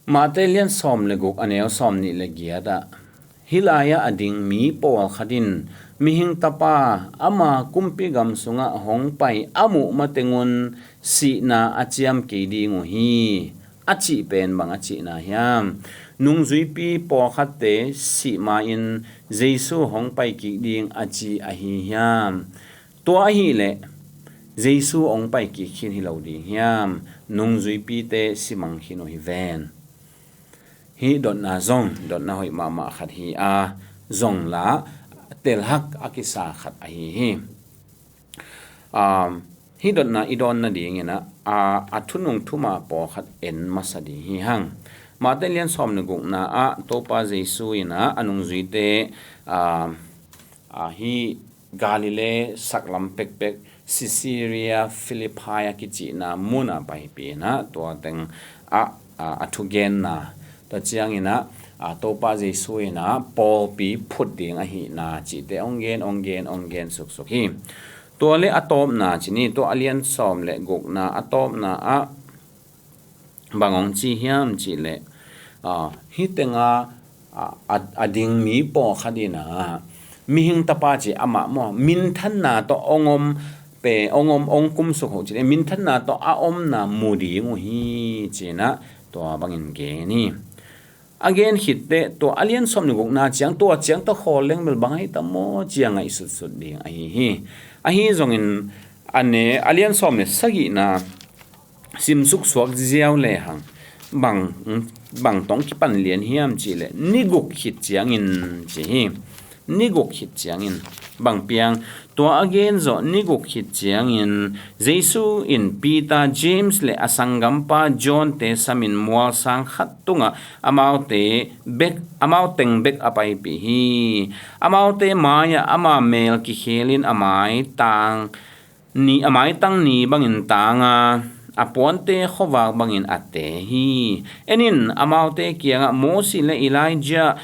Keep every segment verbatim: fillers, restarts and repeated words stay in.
Mate lian sawm le guk, a neu sawm nih le giat ah, hih lai-ah a ding mi pawlkhat in, Mihing Tapa ama kumpi gam sungah hong pai a muh matengun sihna a ciam kei ding uh hi, a cih pen bang a cihna hiam? Nungzuipi pawlkhatte sih ma-in Jesu hong pai kik ding a ci ahi hiam? Tua ahileh Jesu hong pai kik khin hi lo ding hiam? Nungzuipite simang khin uh hi ven. Hih dotna zong dotna hoih mahmah khat hi a, zong la telhak a kisa khat ahi hi. Um, hih dotna i dawn nadingin ah, a, a thunung thuma pawlkhat en masa ding hi hang. Mate lian sawm le gukna ah Topa Jesu in ah a nungzuite, um, a, hih Galilee saklam pekpek Caesarea Philippi a kicihna munah paipih in ah tua teng ah, a, a thugenna, tua ciangin ah, a, Topa Jesu in ah pawlpi phut ding ahihna cihte hong gen, hong gen, hong gen suksuk hi. Tua le a tawpna ci ni, tua a lian sawm le gukna a tawpna ah bang hong ci hiam cihleh, a, hih tenga, a, a, a ding mi pawlkhat in ah Mihing Tapa ci amah maw, minthanna tawh hong om, pe, hong om, hong kumsuk uh ci leh minthanna tawh a omna mu ding uh hi ci-in ah tua bangin gen hi. A gen khitteh tua a lian sawm le gukna ciang, tua ciang tawh khawl leng bel bang ahi tam maw ci-a ngaihsutsut ding ahi hi. Ahi zongin a ne a lian sawm le sagihna simsuk suak ziau lehang bang, bang tawh kipan lian hiam cihleh ni guk khit ciangin ci hi. Ni guk khit ciangin bang piang, tua a gen zawh ni guk khit ciangin Jesu in Peter, James le a sanggampa John-te samin mualsang khat tungah amaute bek, amau teng bek a paipih hi. Amaute mai-ah ama mel kikhelin a maitang ni, a maitang ni bangin tang a, a puante khuavak bangin a te hi. En in, amaute kiangah Mosi le Elijah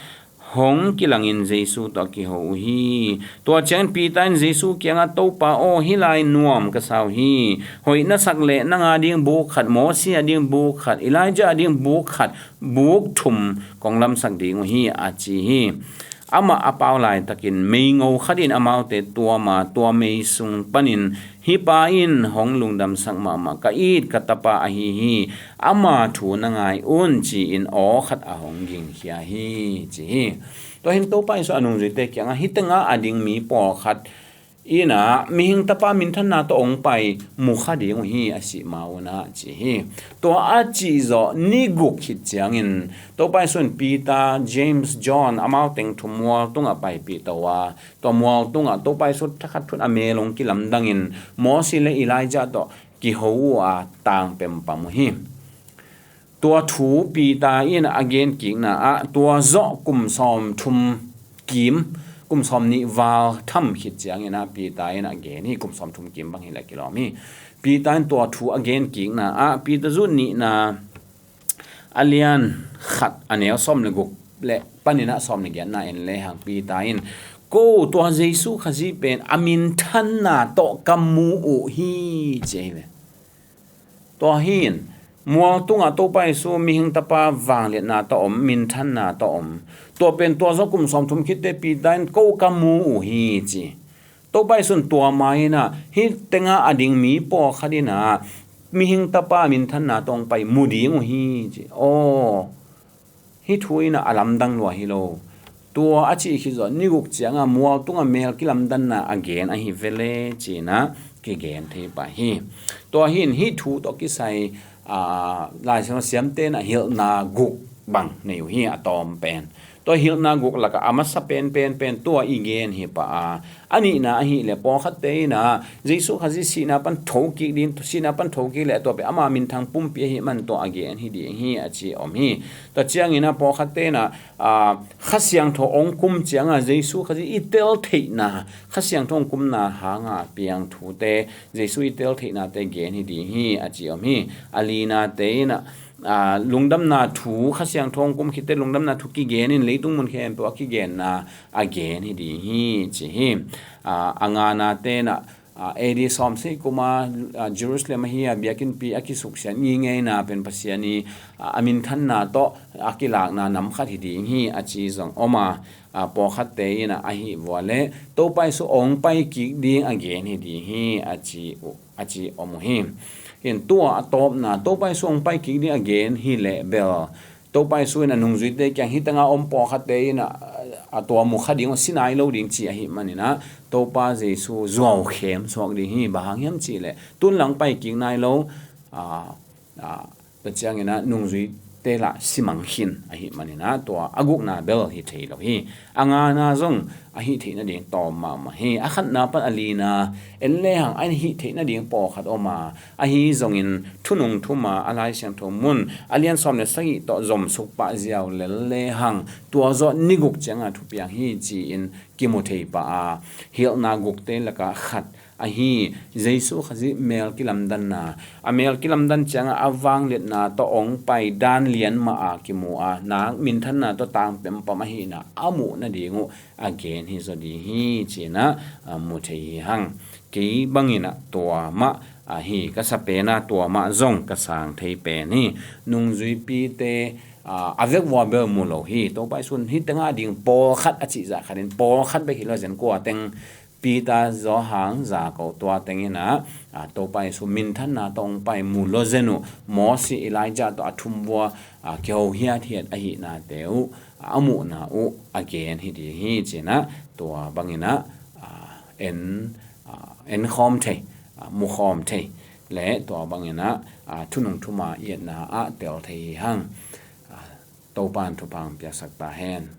hong kilangin Jesu tawh a kiho uh hi. Tua ciangin Peter in Jesu kiangah, "Topa aw, hih lai nuam ka sa uh hi. Hoih na sak leh nang a ding buk khat, Mosi a ding buk khat, Elijah a ding buk khat, buk thum kong lamsak ding uh hi," a ci hi. Amah a pau laitakin meingo khat in amaute tuam a, tua mei sung panin, "Hih pa in hong lungdamsak mahmah ka it ka tapa ahi hi. Ama thu na ngai un," ci-in aw khat a hong gingkhia hi, ci hi. Tua hi in Topa Jesu a nungzuite kiangah, "Hih tenga a ding mi pawlkhat in ah Mihing Tapa minthanna tawh hong pai mu kha ding uh hi, a sih ma un ah," ci hi. Tua a cih zawh ni guk khit ciangin Topa Jesu in Peter, James, John, amau teng thum mual tungah paipih to a, tua mual tungah Topa Jesu thakhat thun a mel hong kilamdangin Mosi le Elijah tawh kiho uh a, tang pempam uh hi. Tua thu Peter in a gen kikna ah, tua zawh kum sawm thum kim, kum sawm nih val tham khit ciangin ah Peter in a gen hi, kum sawm thum kim bang hi leh kilawm hi. Peter in tua thu a gen kikna ah, Peter zut nihna a lian khat a neu sawm le guk le panin ah sawm le giatna en lehang Peter in, "Ko tua Jesu Khazih pen a minthanna tawh ka mu uh hi," ci hi ve. Tua hi in, mual tungah Topa Jesu Mihing Tapa vangliatna tawh om, minthanna tawh om. Tua pen tua zawh kum sawm thum khitte Peter in, "Ko ka mu uh hi," ci. Topa Jesu in tua ma-in ah, "Hih tenga a ding mi pawlkhat in ah Mihing Tapa minthanna tawh hong pai mu ding uh hi," ci. Aw, hih thu in ah a lamdang lua hi lo. Tua a cih khit zawh ni guk ciangah mual tungah mel kilamdanna a gen ahi ve le ci-in ah kigen thei pah hi. Tua hi in hih thu tawh kisai, aa, Lai Siangtho siamte in ah hilhna guk bang nei uh hi, a tawm pen. Tua hilhna guk lakah a masa pen, pen, pen tua i gen hi pah a, a nihna ahih leh pawlkhatte in ah Jesu Khazih sihna pan thokik ding, sihna pan thokik leh tua pen ama minthang pumpi ahih man tua a gen hi ding hi a ci om hi. Tua ciangin ah pawlkhatte in ah, aa, Kha Siangtho hong kum ciangah Jesu Khazih i tel theihna, Kha Siangtho hong kumna hanga piang thute, Jesu i tel theihnate gen hi ding hi a ci om hi. A linate in ah, aa, lungdamna thu, Kha Siangtho hong kum khitte lungdamna thu kigen in leitung mun khempeuh a kigenna a gen hi ding hi ci hi. Aa, a nganate in ah, A, A D sawmsagih kuma, a, Jerusalem ahi a biakinnpi a kisuksiat ngeingei na pen Pasian i, a, a minthanna tawh a kilakna nam khat hi ding hi a ci zong om a, a, pawlkhatte in a, ahi vua le Topa Jesu hong pai kik ding a gen hi ding hi a ci uh, a ci om uh hi. In tua a tawpna Topa Jesu hong pai kik ding a gen hi leh bel Topa Jesu in a nungzuite kiang hi tanga om pawlkhatte in a, a tua mu kha ding uh si nai lo ding ci ahi manin a, Topa Jesu zuau khem suak ding hi. Bang hang hiam cih leh tun lang pai kik nai lo, a, a, tua ciangin a nungzuite lah si mang khin ahi manin a, tua a gukna bel hi thei lo hi. A ngana zong a hih theih nading tawm mahmah hi. A khatna pan a lina en lehang a hih theih nading pawlkhat om a, ahi zongin thunung thum a, a Lai Siangtho mun a lian sawm le sagih tawh zomsuk pah ziau lel lehang tua zawh ni guk cianga thupiang hi ci-in kimu thei pah a, hilhna gukte lakah khat ahi Jesu Khazih mel kilamdanna, a mel kilamdan cianga a vangliatna tawh hong pai dan lian mah a kimu a, nak minthanna tawh tang pempam ahihna a muh nading uh a gen hi zaw ding hi ci-in a, a, mu thei hi hang. Kei bangin a tua mah ahi ka sa pen a, tua mah zong ka sang thei pen hi. Nungzuipite, a, a vekpi-a bel mu lo hi. Topa Jesu in hi tengah ding pawlkhat a cih zah khatin pawlkhat bek hi lo zen kua teng Peter, Johan, Jakob tua teng in a, a, Topa Jesu minthanna tawh hong pai mu lo zen uh, Moses, Elijah tawh a thum vua, a, kiho hiathiat ahihnate uh, a muhna uh a gen hi ding hi ci-in a, tua bangin a, a, en, a, en khawm thei, a, mu khawm thei le tua bangin a, a, thunung thum a i etna ah tel thei hi hang. A, Topa in thupha hong piaksak ta hen.